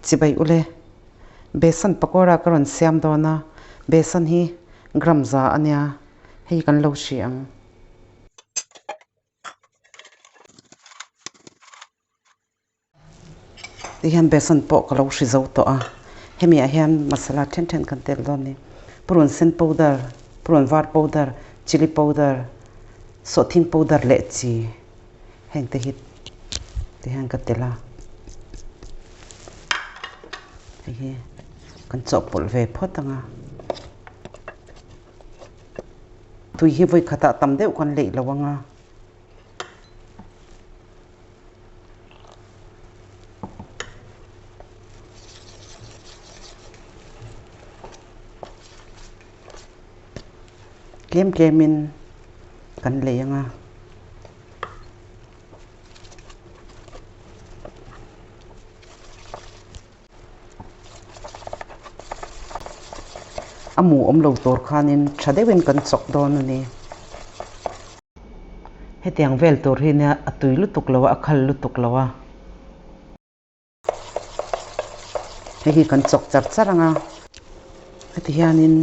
Chibai ule, besan pakora ka rawn siam dawn a, besan hi gram za a nia, hei kan lo hri ang. Tihian besan pawh ka lo hri zo tawh a, hemi ah hian masala then then kan tel dawn a ni. Purun sen powder, purun var powder, chilli powder, sawhthing powder leh chi heng te hi tihian ka tel a, hei hi kan chawhpawlh ve phawt ang a. Tui hi vawi khatah tam deuh kan leih lo ang a. Tlem tlemin kan lei ang a. A mu awm lo tur khanin tha deuhin kan chawk dawn a ni. Hetiang vel tur hi nia a tui lutuk lo a, a khal lutuk lo a. Hei hi kan chawk char char ang a. Heti hianin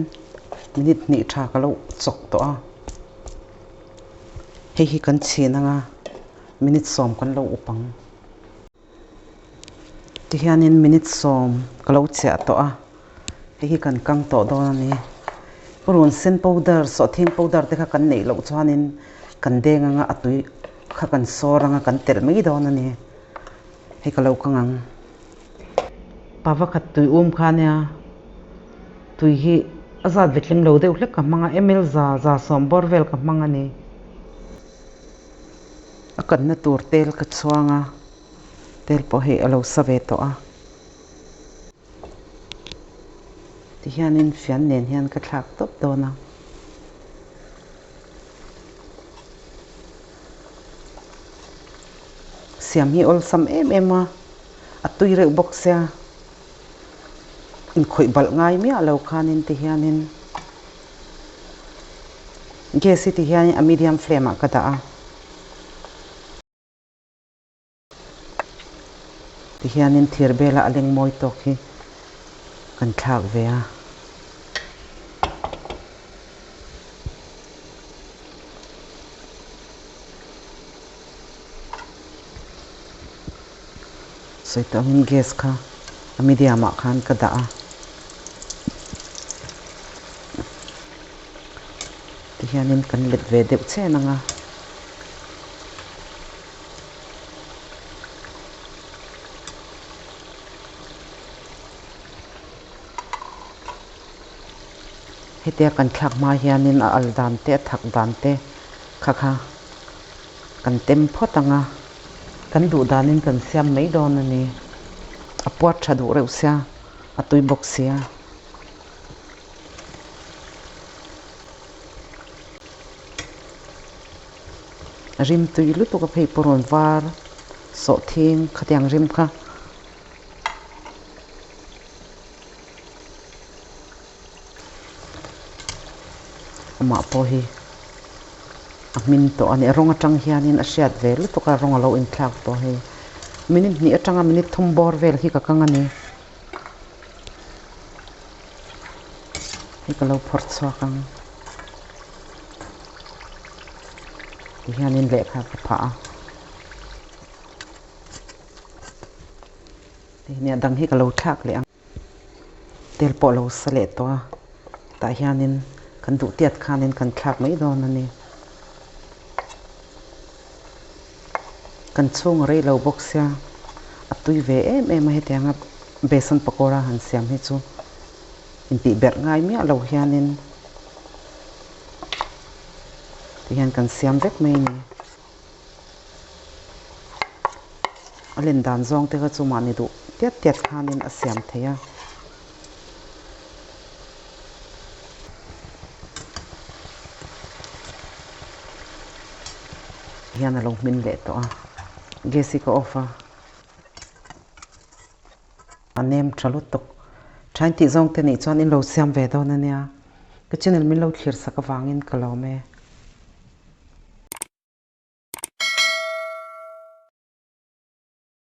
minute hnih tha ka lo chawk tawh a. Hei hi kan chhin ang a, minute sawm kan lo up ang. Tihianin minute sawm ka lo chiah tawh a, hei hi kan kang tawh dawn a ni. Purun sen powder, sawhthing powder te kha kan neih loh chuanin kan deng anga a tui kha kan sawr anga kan telh mai dawn a ni. Hei ka lo kang ang. Pava khat tui um kha nia, tui hi a zat ve tling lo deuh hlek ka hmang a, ml za, za sawm bawr vel ka hmang a ni. A kanna tur tel ka chhuang a, tel pawh hei a lo sa ve tawh a. Tihianin fian nen hian ka thlak tawp dawn a. Siam hi awlsam em em a, a tui reuh bawk sia. Inkhawih balh ngai miah lo khanin tihianin. Gas hi ti hian a medium flame ah ka dah a. Ti hianin thir bela a leng mawi tawk hi kan thlak ve a. Sawi tawh angin gas kha a medium ah khan ka dah a. Tihianin kan let ve deuh chen ang a. Hetia kan thlak hma hianin a al dan te a thak dan te kha kha kan tem phawt ang a. Kan duh danin kan siam mai dawn a ni. A puat tha duh reuh sia, a tui bawk sia. Rim tui lutuk a phei pawh rawn var sawh thing khatiang rim kha. Amah pawh hi a hmin tawh a ni. A rawng atang hianin a hriat ve lutuk a, rawng a lo inthlak tawh hei. Minute hnih atanga minute thum bawr vel hi ka kang a ni. Hei ka lo phawrh chhuak ang. Tihianin lehkha ka phah a. Tihian a dang hi ka lo thlak leh ang. Tel pawh lo sa leh tawh a. Tah hianin kan duh tiat khanin kan thlak mai dawn a ni. Kan chhung a rei lo bawk sia, a tui ve em em a hetianga besan pakora han siam hi chu intih berh ngai miah lo hianin tihian kan siam vek mai a ni. A len dan zawng te kha chu mahni duh tiat tiat khanin a siam thei a. Hian a lo hmin leh tawh a, gas hi ka off a, a nem tha lutuk. Thain tih zawng te nih chuan in lo siam ve dawn a nia, ka channel min lo thlir sak avangin ka lawm e.